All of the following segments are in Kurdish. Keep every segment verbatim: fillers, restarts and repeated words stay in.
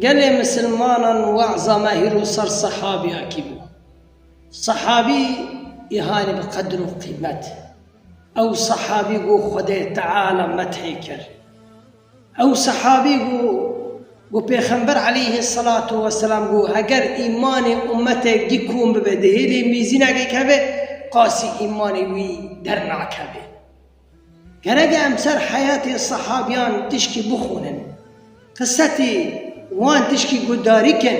Gelê misilmanan we'za me hîro ser sehabiyakî bû. Sehabî îhanî bi qedr û qîmet. Ew sehabî ku Xwedê Teala methê kir. Ew sehabî ku, ku Pêxember aleyhisselatu vesselam ku heger îmanê ummetê gî kom bibe, di hêlê mîzînekê keve, qasî îmanê wî dernakeve. Gerek em ser heyatê sehabiyan tişkî bixwînin. Qissetê wan tişkî guhdarî kin.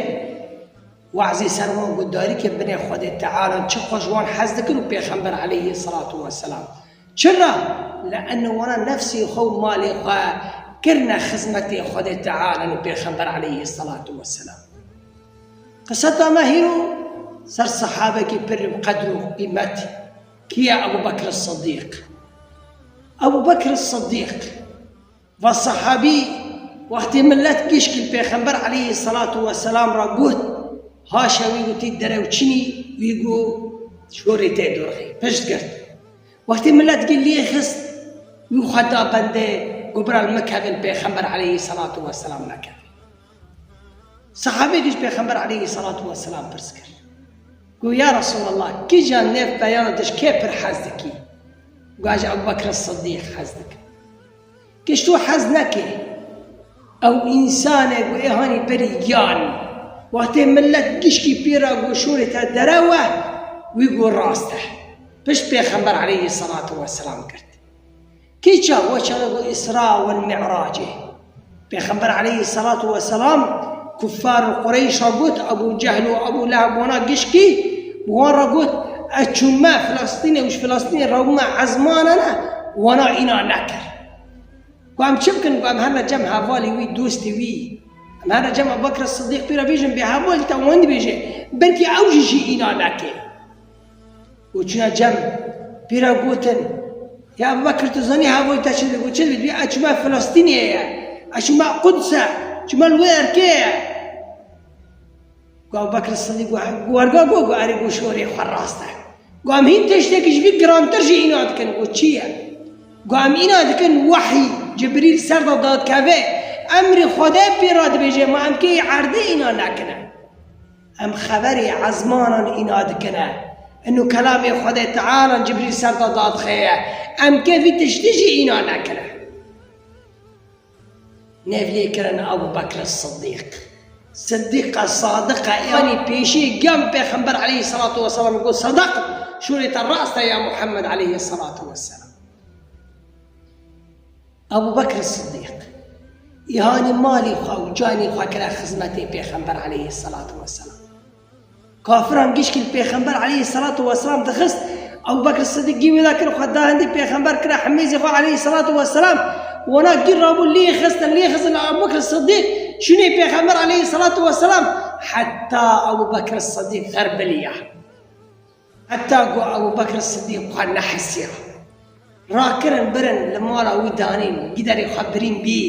Wazî ser wan guhdarî kin, binê Xwedê Teala çi xweş wan hez dikin û Pêxember aleyhisselatu vesselam. Çira? Le'enno wana nefsê xwe û malê xwe kirine xizmetê Xwedê Teala û Pêxember aleyhisselatu vesselam. Qiseta me hîro ser sehabekî pir bi qedr û qîmet. Kî ye? Ebu Bekr Siddîq. Ebu Bekr Siddîq, va sehabî, wextê millet gişkî li Pêxember aleyhisselatu vesselam re got, haşa wî gotî derew çinî, wî got şorê tê dorxê, pişt girt. Wextê millet gî lê xist, wî xwe da bendê, got bira li min kevin Pêxember aleyhisselatu vesselam nekevin. Sehabê dî ji Pêxember aleyhisselatu vesselam pirs kir. Got, ya Resulallah, kîjan nêv peyana te ji kê pir hez dikî? Got, ez ji Ebu Bekr Siddîq hez dikim. Got, tu hez neke. Ew însanê ku êhanî berî giyanî. Wextê millet gişkî pê re got şorê te derew e, wî got rast e. Pişt Pêxember aleyhisselatu vesselam girt. Kî ça? Weşana ku Îsra wel Mi'racê. Pêxember aleyhisselatu vesselam kuffar û Qureyşa got, Ebu Cehl û Ebu Leheb wana gişkî, bi wan re got, ez çûme Filistînê û ji Filistînê rewime ezmana ne, wana îna nekir. Ku em çi bikin? Ku em herne cem hevalê wî, dostê wî. Em herne cem Ebu Bekr Siddîq pê re bêjin, bê hevalî te wan dibêje, belkî ew jî jî îna neke. Û çûne cem pîra gotin, ya Ebu Bekir, tu zanî hevalî te çi dibê? Got, çi dibê? Dibê, ez çûme Filistînê ye, ez çûme Quds e, çûme li wê erkê ye. Got Ebu Bekir Sidîq, got, werga got, got, erê, got şorê xwe rast e. Got, em hîn tiştekî ji vî girantir jî îna dikin. Got, çi ye? Got, em îna dikin wehy, Cibrîl ser de dadikeve, emrê Xwedê pê re dibêje, ma em kê erdê îna nekine. Em xeberê ezmanan îna dikine. Ino kelamê Xwedê Teala Cibrîl ser de dadixe ye. Em kê vî tiştî jî îna nekine. Nêv lê kirin Ebu Bekr Siddîq. Siddîqa Sadiqa, yanî pêşî giyan Pêxember aleyhisselatu vesselam got, Sadaq, şûrê te rast e ya Muhammed aleyhisselatu vesselam. Ebu Bekr Siddîq, îhanî malê xwe û canê xwe kire xizmetê Pêxember aleyhisselatu vesselam. Kafiran gişkî li Pêxember aleyhisselatu vesselam dixist, Ebu Bekr Siddîq gî wê da kir, xwe da hindê Pêxember kire hemêzê xwe aleyhisselatu vesselam, wana gî rabû lê xistin, lê xistin Ebu Bekr Siddîq, şûnê Pêxember aleyhisselatu vesselam, heta Ebu Bekr Siddîq xerbeliya. Heta ku Ebu Bekr Sidîq xwe nehisiya. Rakirin birin li mala wî danîn, giderê xwe birîn bî.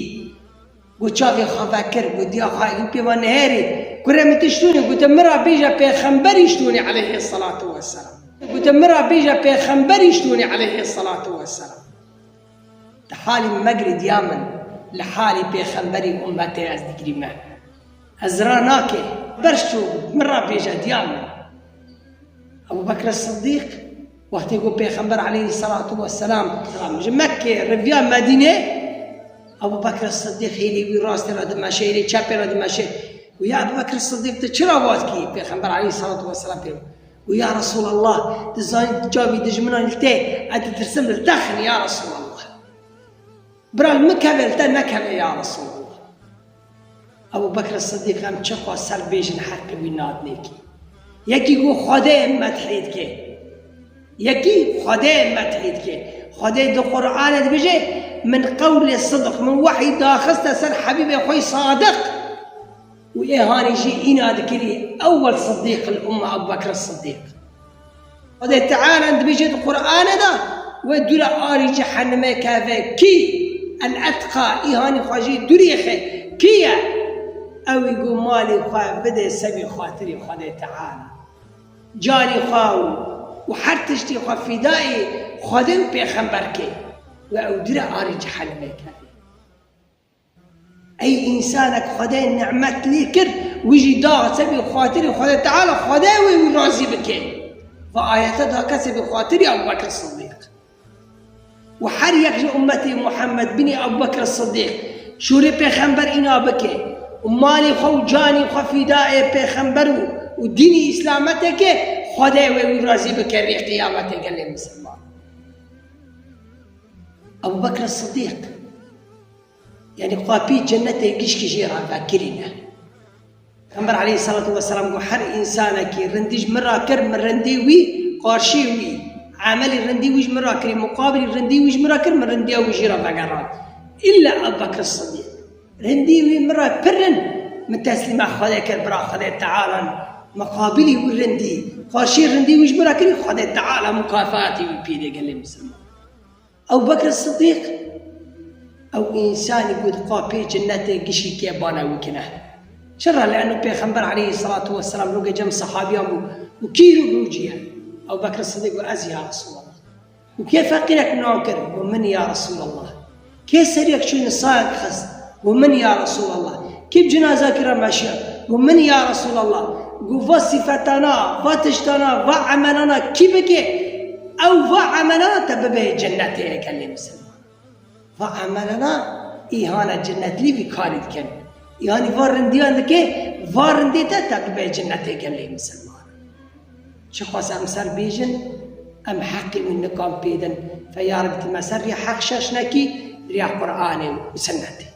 Got çavê xwe vekir, got diya xwe hîn pê ve nihêrî. Kurê min tu ştûnî, gote min re bêje pêxemberî ştûnî aleyhisselatu vesselam. Gote min re bêje pêxemberî ştûnî aleyhisselatu vesselam. Di halî min megirî diya min, li halî pêxemberî ummetê ez digirîme. Ez ra nake, berş çû, min ra bêje diya min. Ebu Bekr Siddîq, wextê ku Pêxember aleyhisselatu vesselam ji Mekkê riviya Medînê, Ebu Bekr Siddîq hêlî wî rastê re dimeşe, hêlî çepê re dimeşe. Û ya Ebu Bekr Siddîq, tu çira vat kî? Pêxember aleyhisselatu vesselam pê û ya Resulallah, tu zanî çavî dijminan li te, ez ditirsim li te xin ya Resulallah. Bira li min keve, li te nekeve ya Resulallah. Ebu Bekr Sidîq, em çi xwe ser bêjin heqê wî nadinê kî. Yekî ku Xwedê methî dike. Yekî Xwedê methî dike. Xwedê di Qur'anê dibêje, min qewlê sidq, min wehî daxiste ser Hebîbê xwe yî sadiq. Û ê hanî jî îna dikirî ewwel Sidîq il umma Ebu Bekr Sidîq. Xwedê Teala dibêje di Qur'anê de, wê dûre arî cehennemê keve kî? El etqa, î hanî xwe jî dûrî xe kî ye? Ew ê ku malê xwe bide sebî xatirî Xwedê Teala. Canî xwe û, û her tiştî xwe fîdayê Xwedê û Pêxember kê. Wê ew dûre arî cehennemê keve. Ey însanek Xwedê nimet lê kir, wî jî da sebî xatirî Xwedê Teala, Xwedê wê wî razî bike. Va ayete da kesê bi xatirî Ebu Bekr Sidîq. Û her yek ji ummetê Muhammed binî Ebu Bekr Sidîq şûrê pêxember îna bike û malê xwe û canê xwe fîdayê pêxember û, û dînî Îslametê ke, Xwedê wê wî razî bike rê qiyametê gelê misilman. Ebu Bekr Sidîq, yanî qapî cennetê gişkî jê re vekirîne. Pêxember aleyhissalatu vesselam got, her însanekî rindî ji min re kir, min rindî wî qarşî wî, emelî rindî wî ji min re kirî, muqabilî rindî wî ji min re kir, min rindiya wî jî re vegerand. Îlla Ebu Bekr Sidîq. Rindî wî min re pir rind, min teslîma Xwedê kir, bira Xwedê Teala, muqabilî wî rindî, qarşî rindî wî ji min re kirî, Xwedê Teala mukafatî wî pî dê gelê misilman. Ew Bekr Sidîq, ew însanî ku di qapê cennetê gişî kê bana wî kine. Çira? Li eno Pêxember aleyhissalatu vesselam roge cem sahabiyan bû û kîr û rûcî ye. Ew Bekr Sidîq got, ez ya Resulallah. Û kê feqîrek nan kir? Got, min ya Resulallah. Kê seriyek çû nisayek xist? Got, min ya Resulallah. Kî bi cinazekî re meşiya? Got, min ya Resulallah. Got, va sifetana, va tiştana, va emelana kî bike, ew va emelana te bibe cennetê gelê misilman. Va emelana îhana cennetlî vî karî dikin. Îhanî va rindiyan dike, va rindê te te bibe cennetê gelê misilman. Çiqas em ser bêjin, em heqê wî nikan pê din. Fe ya Rebî tu me ser rêya heq şaş nekî, rêya Qur'anê û Sunnetê.